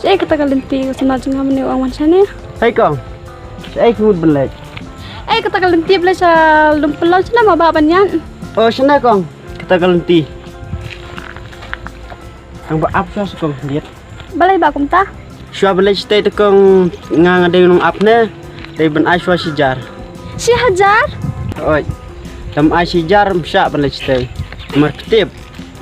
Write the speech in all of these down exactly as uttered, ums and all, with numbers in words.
Shaei kata ka lynti, u samla jong nga mynne u ong wan shane. Hei kong. Shaei ka mut ban leit? Ei, kata ka lynti balei sha lum pynlong shane, ma ba ban ïaid. Oh, shane kong. Kata ka lynti. Tang ba ap shuwa sa kong, diet. Balei ba kumta? Shuwa ban leit shatei te kong, nga nga dei nong ap ne. Dei ban ai shuwa shi hajar. Shi hajar? Oi. Dam ai shi hajar, ym shah ban leit shatei. Mar ktip.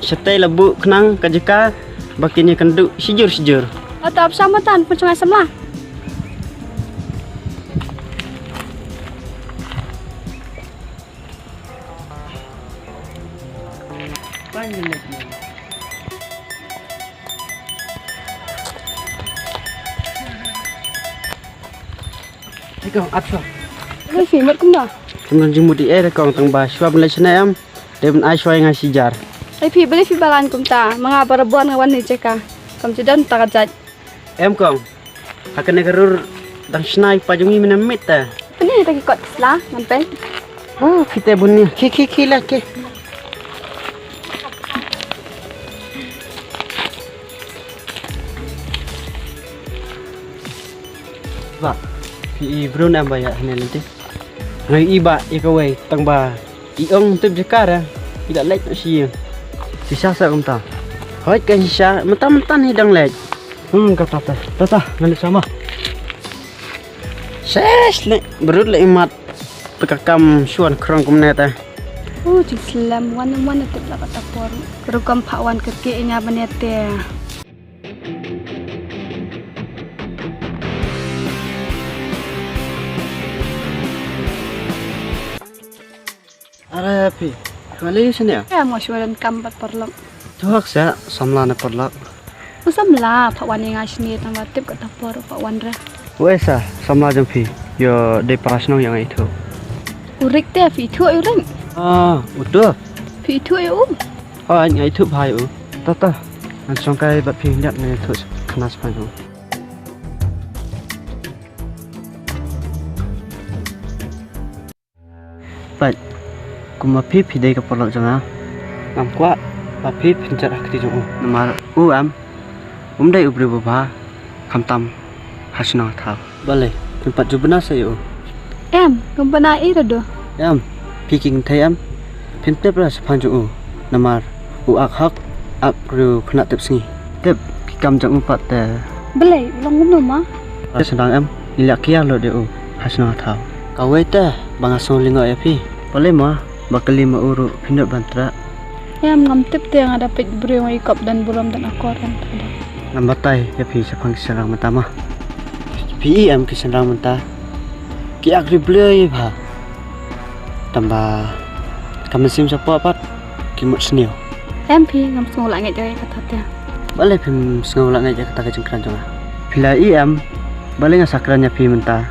Shatei la buh khnang ka jaka ba kin ïa kynduh shijur shijur. Ata ap sha matan pun sungai samla. Hei kong, ap shuwa. Balei phi mut kumta? Kumno jingmut ei re kong, tang ba shuwa ban leit shane em. Dei ban ai shuwa ïa nga shi hajar. Ei phi, balei phi balan kumta? Ma nga barabor nga wan ne jaka. Kam ju don ta ka jait. Em kong. Ha kane ka rur dang shna i pa jong ngi mynne miet te. Pynne ta ki kot ki sla ngan peit. Oh, phi te bun ni. Ki, ki, ki la ki. Ba, phi i brun em ba ïa hane lynti. Nga i ba i kawei tang ba i ong tip jaka ra. I da leit shi ïing. Shisha sa kumta. Hoi kan shisha, mynta mynta ni dang leit. Hmm, kata ta. Ta ta, ngan leit sama. Ses le, brut le imat. Pekakam shuan krong kumne ta. Oh, jingslem wan wan tip la kata por. Rukom pha wan ke ke nya bane te. Are phi, kali sini ya? Ya, mo shuwa dan kam bat parlok. Tuhak sa, samla ne parlok. U samla, pha wan ïa nga sini tang ba tip kata por pha wan re. Wei sa, samla jong phi, ïoh dei para shnong ïa nga ithuh. U Rik te, phi ithuh ïa u Rik? Ah, uto. Phi ithuh ïa u? Oh, nga ithuh bha ïa u. Tata, ngan shong kai bad phi nyak ne ithuh khana span jong u. Peit, kum ma phi phi dei ka paralok jong nga. Ngam kwah ba phi phin jot ha kti jong u. Namar u em, um dei u briew ba bha, khamtam ha shnong ha thaw. Balei, phin pat ju bna sa ïa u? Em, ngam bna ei ruh. Em, phi ki kynthei em, phin tip ruh shaphang jong u. Namar u ak hok, ak riew khynnah tip sngi. Tip ki kam jong u pat te. Balei, u long kumno ma? Te sdang em, ngi la kiar lut ïa u ha shnong ha thaw. Kawei te ba nga sngew lyngngoh ïa phi. Balei ma, ba kylli ma u ruh phin nud ban treh. Em, ngam tip te, nga da peit briew nga i kop don burom don akor em te da. Ngam batai ïa phi shaphang ki shynrang mynta ma. Phi i em ki shynrang mynta ki ak ri blei bha. Tang ba ka mynsiem shapoh pat ki mut sniew. Em phi, ngam sngew la ngeit ïa kata te. Balei phim sngew la ngeit ïa kata ka jingkren jong nga? Phi la i em, balei nga sa kren ïa phi mynta?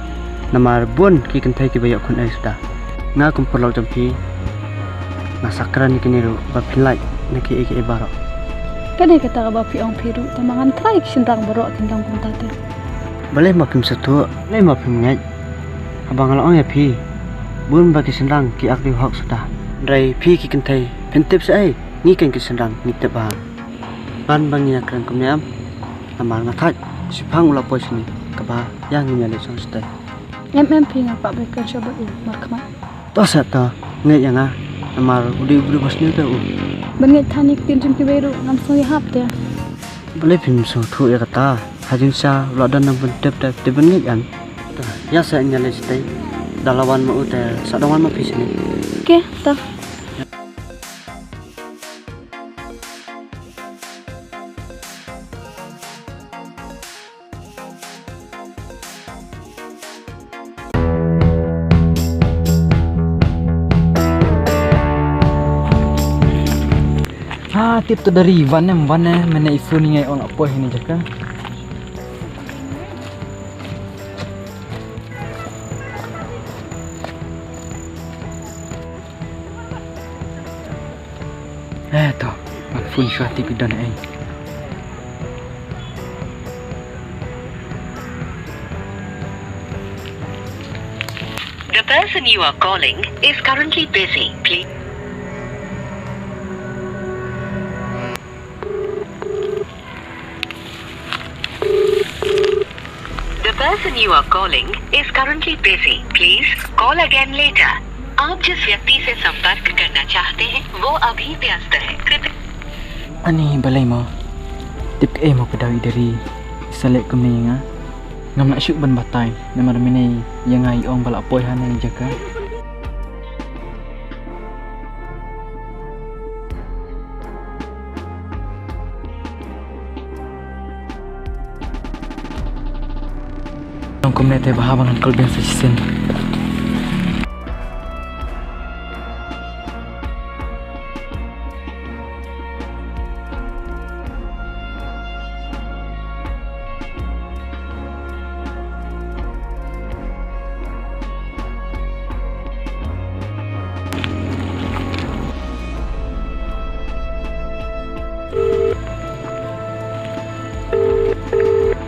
Namar bun ki kynthei kiba ïoh khun ei suda. Nga kum paralok jong phi, nga sa kren ïa kine ruh ba phin lait na kiei kiei baroh. Ka dei kata kaba phi ong phi ruh, tang ba ngan tharai ki shynrang baroh kin long kumta te. Balei ma phim sngewthuh, balei ma phim ngeit? Haba nga la ong ïa phi, bun ba ki shynrang ki ak riew hok suda. Hynrei phi ki kynthei phin tip shaei, ngi keiñ ki shynrang ngi tip bha. Ban ba ngi ïa kren kumne em, namar nga thait shaphang u la poi shane, kaba ïa ngim ïa leit shong shatei. Em em phi, nga kwah ban kren shuwa bad u markhmat. To sa to, ngeit ïa nga, namar u dei u briew ba sniew te u. Ban ngeit than ïa ki ktien jong kiwei ruh ngam sngew ïahap te. Balei phim sngewthuh ïa kata? Ha jingshisha u la don nang ban tip te, te ban ngeit em. Ïa sa ïa leit shatei. Da la wan ma u te sa dang wan ma phi shane. Ke, to. Ha, tip to da ri, wan em, wan em, mynne i phone ngi ong ap poi hini jaka. Eh, to, ban phone shuwa tip i don ei. The person you are calling is currently busy. Please. Person you are calling is currently busy. Please call again later. आप जिस व्यक्ति से संपर्क करना चाहते हैं, वो अभी व्यस्त है। कृपया Ani balei mo? Tip kaei mo ka daw i Dari i sa leh kumne ïa nga? Ngam lah shuh ban batai namar mynne ïa nga i ong ba lah poi ha ne jaka. Long kumne te bha ban kol biang sa shisien.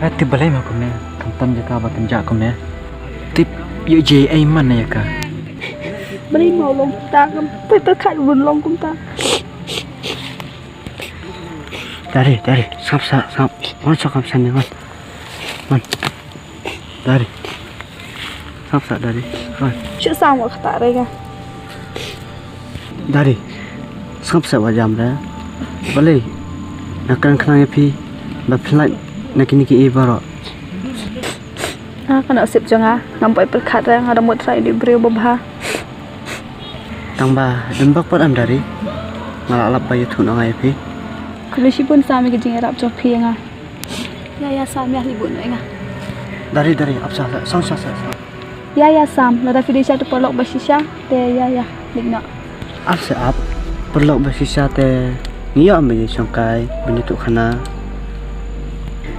Ai, tip balei mo kumne, khamtam jaka ba kynjah kumne. Tip ïoh jia ei man na ïa ka. Balei mo long kumta, kam pyrkhat bun long kumta. Dari, Dari, sngap sa, sngap. Wan sa kam san ni wan. Wan. Dari. Sngap sa Dari. Wan. Shu sam wa kata re ka. Dari. Sngap sa wa jam re. Balei. Na kren khnang ïa phi. Ba phi lait na kine ki i baroh. Ah, ka nusip jong nga, ngam poi pyrkhat re, nga da mut trai dei briew babha. Tang ba, dang bak pat em Dari. Nga la lap ba ïathuh na nga ïa phi. Khublei shibun Sam ïa ka jingïarap jong phi ïa nga. Ïa, ïa Sam, ïa leit bun ïa nga. Dari, Dari, ap sa, sa, sang sa, sa, sa. Ïa, ïa Sam, lada phi dei sha tu paralok ba shisha, te ïa, ïa, leit noh. Ap sa ap, paralok ba shisha te ngi ïoh me shongkai, ba ngi tuh khana.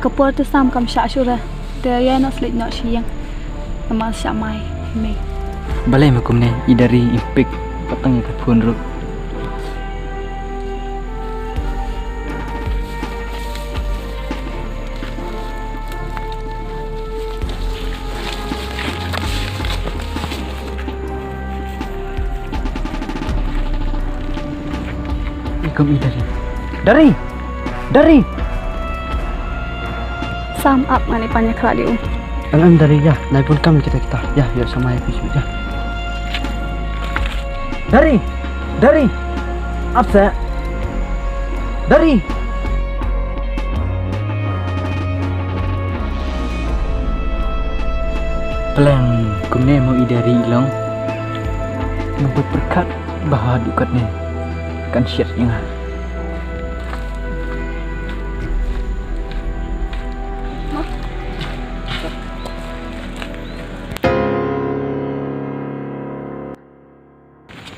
Ka por te Sam kam shah shuh re, te ïa noh sa leit noh sha ïing. Namar shah mai, me. Balei ma kumne, i Dari im pik, pateng ïa ka phone ruh. Ikum i Dari. Dari! Dari! Sam ap ngan i pan ïa khra di u. Alam Dari ya, nai pun kam kita kita. Ya, ya sama ya pisu ya. Dari! Dari! Ap sa. Dari! Pleng kumne mo i Dari i long. Ngam pyrkhat ba haduh katne kan shet ïa nga.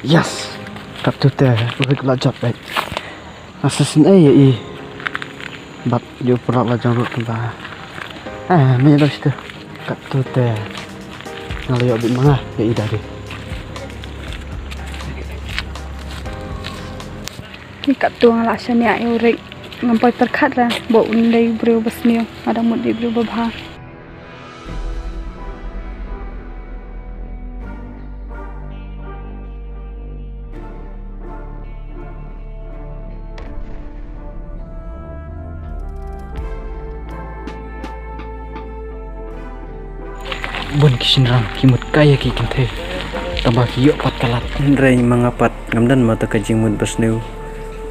Yes. Katto te u Rik la jop beit. Assassin ei i. Bad ïa u paralok la jong ruh kumba. Eh, me ïa dang shite. Katto te. Nga la ïoh beit ma nga ïa i Dari. Ni katto nga la shaniah ïa u Rik. Ngam poi pyrkhat re ba un dei briew ba sniew. Nga da mut dei briew ba bha. Bun ki shynrang ki mut kai ïa ki kynthei. Tangba ki ïoh pat ka lad. Hynrei ma nga pat ngam don mo to ka jingmut ba sniew.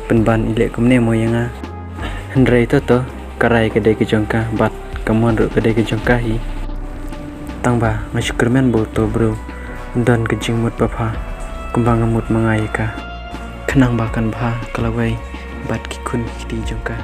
Pynban i leh kumne mo ïa nga. Hynrei to to ka rai ka dei ka jong ka bad ka mon ruh ka dei ka jong ka hi. Tangba nga shu kyrmen ba uto u briew un don ka jingmut ba bha kumba nga mut ma nga ïa ka. Khnang ba kan bha ka lawei bad ki khun ki kti jong ka.